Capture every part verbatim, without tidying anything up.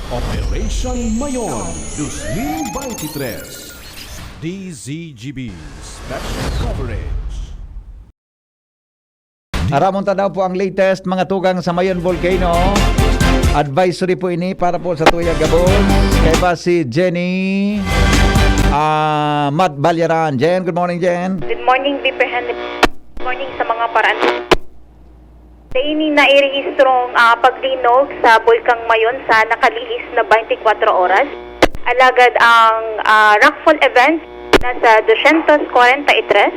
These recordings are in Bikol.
Operation Mayon dos mil veintitrés. D Z G B Special Coverage. Aramon ta daw po ang latest, mga tugang, sa Mayon Volcano. Advisory po ini para po sa tuyang gabos. Kaiba si Jenny, ah, Mat Balyaran. Jen, good morning, Jen. Good morning, Viper Henry. Good morning sa mga paraan. Sa ini nairehistrong ah, paglinog sa Bulkang Mayon sa nakalihis na twenty-four oras. Alagad ang ah, rockfall event nasa dosyentos kwarenta y tres,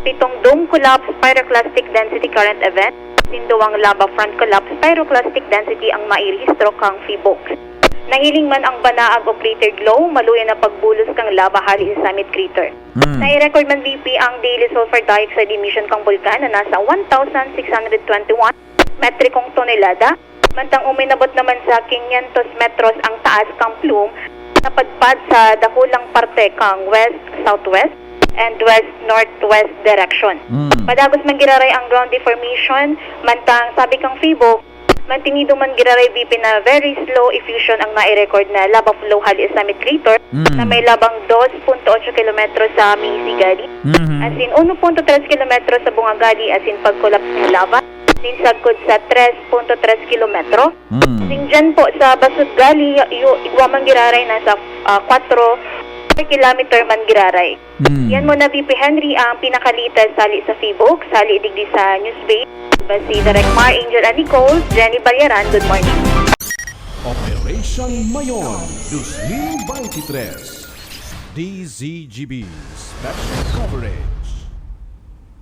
pitong dome collapse pyroclastic density current event, sinduwang lava front collapse pyroclastic density ang mairehistro kang PHIVOLCS. Nahiling man ang banaag o crater glow, maluya na pagbulos kang lava hali sa summit crater. Hmm. Nai-record man V P ang daily sulfur dioxide emission kang bulkan na nasa one thousand six hundred twenty-one metrikong tonelada, mantang uminabot naman sa quinientos metros ang taas kang plume, napadpad sa dakulang parte kang west-southwest and west-northwest direction. Hmm. Padagos man giraray ang ground deformation, mantang sabi kang PHIVOLCS, mantinido man giraray V P na very slow effusion ang nai-record na lava flow hali sa summit crater Mm. na may labang dos punto otso kilometro sa Misi Gali. Mhm. As in, uno punto tres kilometro sa Bunga Gali, as in, pag-collapse ng lava. Din sagkod sa tres punto tres kilometro. Mm. As in, dyan po sa Basud Gali, yu- igwa man giraray nasa ah, kwatro per kilometer man giraray. Mm. Yan muna, V P Henry, ang pinakalitas hali sa PHIVOLCS, hali digdi sa News Bay. Basi Direk Mar, Angel and Nicole, Jenny Balyaran, good morning. Operation Mayon dos mil veintitrés. D Z G B Special Coverage.